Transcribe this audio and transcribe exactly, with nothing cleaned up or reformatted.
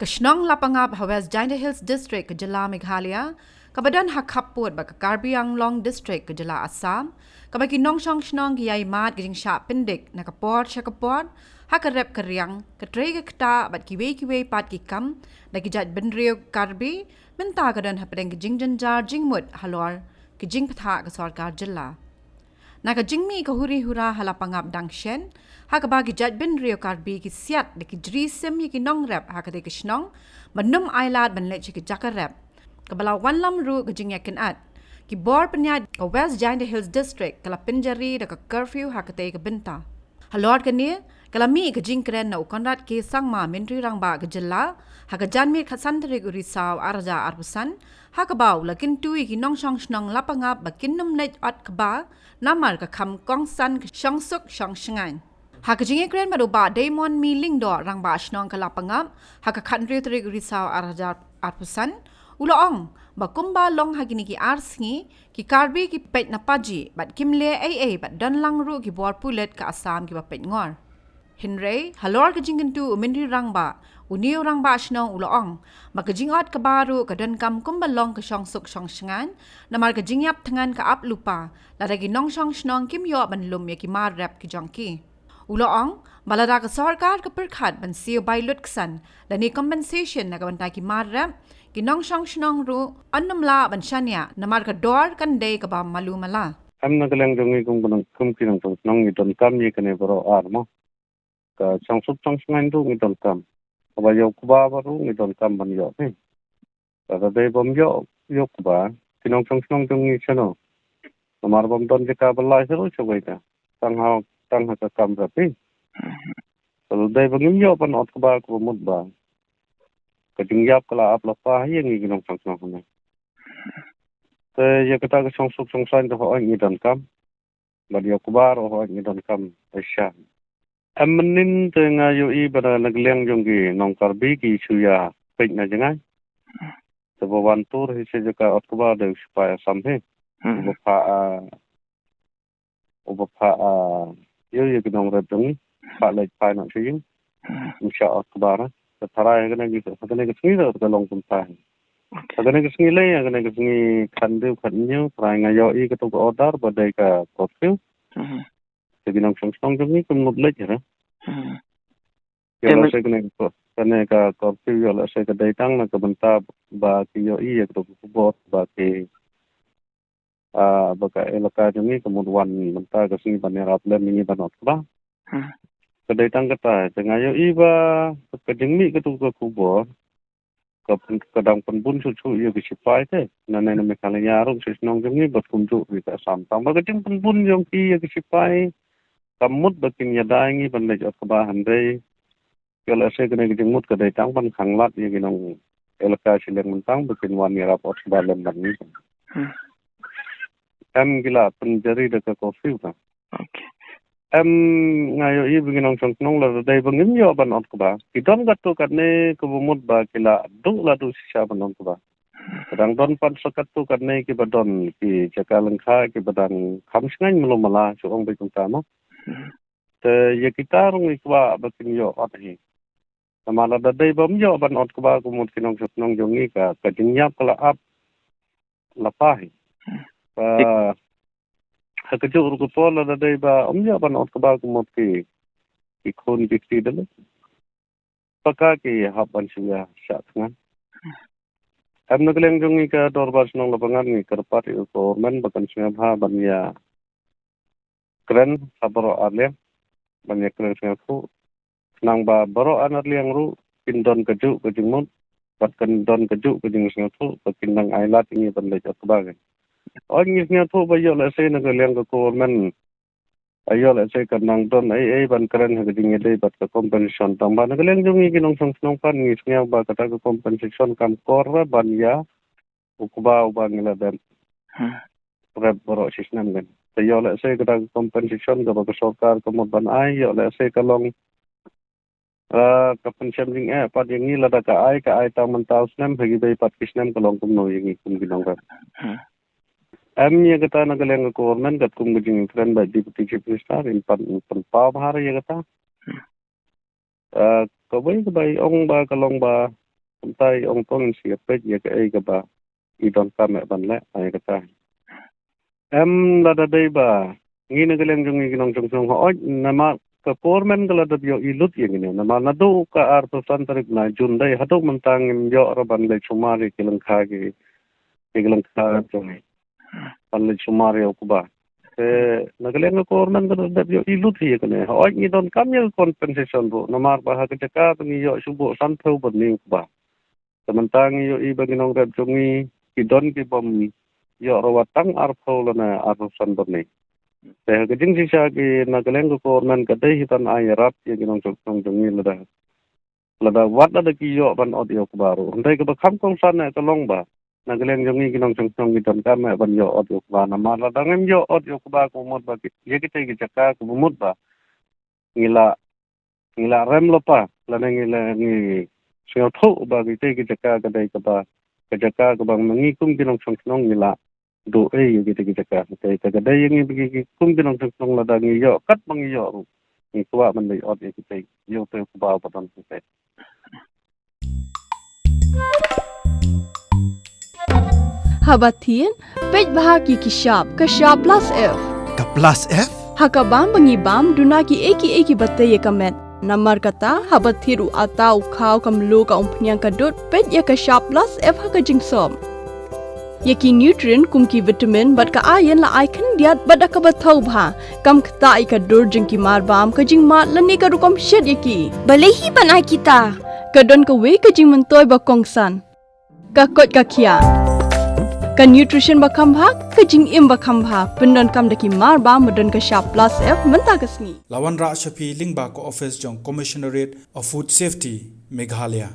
Ka shnong Lapangap ha West Jaintia Hills District ka jylla Meghalaya, kaba don ha khappud bad ka Karbi Anglong District ka jylla Assam, kaba ki nongshong shnong ki ïai mad ka jingshah pyndik na ka por sha ka por, ha ka rep ka riang, ka trei ka ktah bad kiwei kiwei pat ki kam da ki jait bynriew Karbi, mynta ka don hapdeng ka jingjynjar jingmut halor ka jingpynthah ka sorkar jylla. Na ka jingmih ka huri hura ha Lapangap dang shen, ha kaba ki jait bynriew Karbi ki siat da ki jri sim ïa ki nongrep ha katei ka shnong ban ym ailad ban leit sha ki jaka rep, kaba la wanlam ruh ka jingïakynad. Ki bor pynïaid ka West Jaintia Hills District ka la pynjari da ka curfew ha katei ka bynta. Halor kane, ka la mih ka jingkren na u Conrad K Sangma, Myntri Rangbah ka jylla, ha ka janmiet khatsan tarik u Risaw ar hajar arphew san, ha kaba u la kyntu ïa ki nongshong shnong Lapangap ba kin ym leit ot kba namar ka kham kongsan ka shongsuk shongshngaiñ. Ha ka jingïakren bad u Bah Daimon Mih Lyngdoh, Rangbah Shnong ka Lapangap, ha ka khathynriew tarik u Risaw ar hajar arphew san, u la ong ba kumba long ha kine ki ar sngi, ki Karbi ki peit na paji bad kim leh ei ei bad don lang ruh ki bor pulit ka Assam kiba peit ngor. Hynrei halor ka jingkyntu u Myntri Rangbah, une u Rangbah Shnong u la ong ba ka jingot kba ruh ka donkam kumba long ka shongsuk shongshngaiñ, namar ka jingïap thngan ka ap lypa lada ki nongshong shnong kim ïoh ban lum ïa ki mar rep ki jong ki. U la ong ba lada ka sorkar ka pyrkhat ban siew bai lutksan lane compensation na ka bynta ki mar rep, ki nongshong shnong ruh yn ym lah ban shaniah namar ka dor kan dei kaba malu mala. Em, na ka liang jong ngi kum ki nong, kum ki nongshong shnong ngi donkam ïa kane baroh ar mo. Ka shongsuk shongshngaiñ ruh ngi donkam. Kaba ïoh kba ba ruh ngi donkam ban ïoh hi. Lada dei bym ïoh, ïoh kba, ki nongshong shnong jong ngi shano? Namar bym don jaka ba lai sha ruh sha wei da. Tang ha, tang ha ka kam rep hi. Lada dei ba ngim ïoh ban ot kba, kaba mut ba ka jingïap ka la ap lypa ïa ngi ki nongshong shnong hangne. Te ïa kata ka shongsuk shongshngaiñ te hooid ngi donkam. Bad ïoh kba ruh hooid ngi donkam Asia. Em, mynnin te nga ïohi ba na ka liang jong ki nong Karbi ki shu ïa peit na jngai. Te ba wan tur hi sha jaka ot kba dei u sipai Assam hi. Hmm. Uba phah, ah, uba phah, ah, ïoh ïa ki nongrep jong ngi. Phah leit phai noh sha ïing. Hmm. Ym shah ot kba na. Te tharai ha kane ka, ha kane ka sngi te ka long kumta hi. Okay. Ha kane ka sngi lei, ha kane ka sngi khathynriew, khathynñiew, tharai nga ïohi katu ka order ba dei ka curfew. Hmm. Te ki nongshong shnong jong ngi kim nud leit hi re. Hmm. Ïoh lehse kane ka, kane ka curfew ïoh lehse ka dei tang na ka bynta ba ki ïohi ïa katu ka khubor ba ki, ah, ba ka elaka jong ngi ka mut wan mynta ka sngi ban ïarap lem ïa ngi ban ot kba. Hmm. Ka dei tang kata, te nga ïohi ba ka jingmih katu ka khubor ka pyn-, ka dang pynbun shuh shuh ïa ki sipai te. Nangne na Meghalaya ruh sha shnong jong ngi bad kumjuh ïa ka Assam. Tang ba ka jingpynbun jong ki ïa ki sipai kam mut ba kin ïada ïa ngi ban leit ot kba, hynrei ïoh lehse kane ka jingmut ka dei tang ban khanglad ïa ki nong elaka shiliang mynta ba kin wan ïarap ot kba lem bad ngi. Hmm. Em, ki la pynjari da ka curfew ka. Okay. Em, nga ïohi ba ki nongshong shnong lada dei ba ngim ïoh ban ot kba, ki don katto katne kaba mut ba ki la duh la duh shisha ban ot kba. Hmm. Ka dang don pat sa katto katne kiba don ki jaka lyngkha kiba dang kham shngaiñ malu mala, shu ong beit kumta mo. Hmm. Te ïa kita ruh ngi kwah ba kin ïoh ot hi. Namar lada dei bym ïoh ban ot kba ka mut ki nongshong shnong jong ngi ka, ka jingïap ka la ap lypa hi. Hmm. Ka, ha kajuh ruh ka por lada dei ba ym ïoh ban ot kba ka mut ki, ki khun ki kti da lei, paka ki hap ban shu ïa shah thngan. Hmm. Em, na ka liang jong ngi ka Dorbar Shnong Lapangap ngi kyrpad ïa ka government ba kan sngewbha ban ïa kren ha baroh ar liang, ban ïa kren sngewthuh. Khnang ba baroh ar liang ruh kin don kajuh ka jingmut bad kin don kajuh ka jingsngewthuh ba kin nang ailad ïa ngi ban leit ot kba. Oi, ngi sngewthuh ba ïoh lehse na ka liang ka government, ïoh lehse ka nang don ei ei ban kren ha ka jingïadei bad ka compensation, tang ba na ka liang jong ngi ki nongshong shnong pat ngi sngew ba kata ka compensation kam kor ban ïa u kba uba ngi la dep, hmm, rep baroh shi snem kan. Te ïoh lehse kata ka compensation kaba ka sorkar ka mut ban ai, ïoh lehse ka long, eh, ka pynshem jingeh pat ïa ngi, lada ka ai, ka ai tang mynta u snem, ha kiwei pat ki snem ka long kumno ïa ngi kum ki nongrep. Hmm. Em, ïa kata na ka liang ka government katkum ka jingkren bad Deputy Chief Minister, yn pan, yn pynpaw bha ïa kata. Hmm. Ah, kawei kaba i ong ba ka long ba Kumta i ong to ngin sa ïa peit ïa kaei kaba i donkam eh ban leh, ai kata. Em, lada dei ba ngi na ka liang jong ngi ki nongshong shnong, hooid, namar ka por mynta ka la dep ïohi lut ïa ngi ne, namar naduh ka arphew san tarik na Jun dei haduh mynta ngim ïoh ruh ban leit sumar ïa ki lyngkha ki, ki lyngkha jong ngi ban leit sumar ïa u kba. Te na ka liang ka por mynta ka la dep ïohi lut ïa kane, hooid, ngi donkam ïa ka compensation ruh, namar ba ha ka jaka ba ngi ïoh shu buh sanphew bad hynñiew kba. Te mynta ngi ïohi ba ki nongrep jong ngi ki don ki bym ïoh ruh wat tang arphew lane arphew san bad hynñiew. Te ha ka jingshisha ki na ka liang ka government ka dei hi ban ai ïarap ïa ki nongshong shnong jong ngi lada, lada wat lada ki ïoh ban ot ïa u kba ruh. Hynrei kaba kham kongsan eh ka long ba na ka liang jong ngi ki nongshong shnong ngi donkam eh ban ïoh ot ïa u kba, namar lada ngim ïoh ot ïa u kba, ka mut ba ki, ïa kitei ki jaka, ka mut ba ngi la, ngi la rem lypa lane ngi la, ngi sngewthuh ba kitei ki jaka ka dei kaba, ka jaka kaba ma ngi kum ki nongshong shnong ngi la duh ei ïa kitei ki jaka. Te ka dei ïa ngi ba ngi kum ki nongshong shnong lada ngi ïoh katba ngi ïoh ruh, ngi kwah ban leit ot ïa kitei, ïa utei u kba ba don kitei. Haba thied, peit bha ki, ki shap, ka shap plus F. Ka plus F? Ha ka bam ba ngi bam, duna kiei kiei kiba tei ïa ka met. Namar kata, haba thied u atta, u khaw, ka mluh, ka umphniang, ka dud, peit ïa ka shap plus F ha ka jingsop. Ïa ki nutrient kum ki vitamin bad ka iron la ai khyndiat bad da kaba thaw bha. Kam ktah ïa ka dur jong ki mar bam, ka jingmad lane ka rukom shet ïa ki. Balei hi ban ai kita? Ka don kawei ka jingmyntoi ba kongsan. Ka koit ka khiah. Ka nutrition ba kham bha, ka jingim ba kham bha, pyndonkam da ki mar bam ba don ka shap plus F mynta ka sngi. La wanrah sha phi lyngba ka office jong Commissionerate of Food Safety, Meghalaya.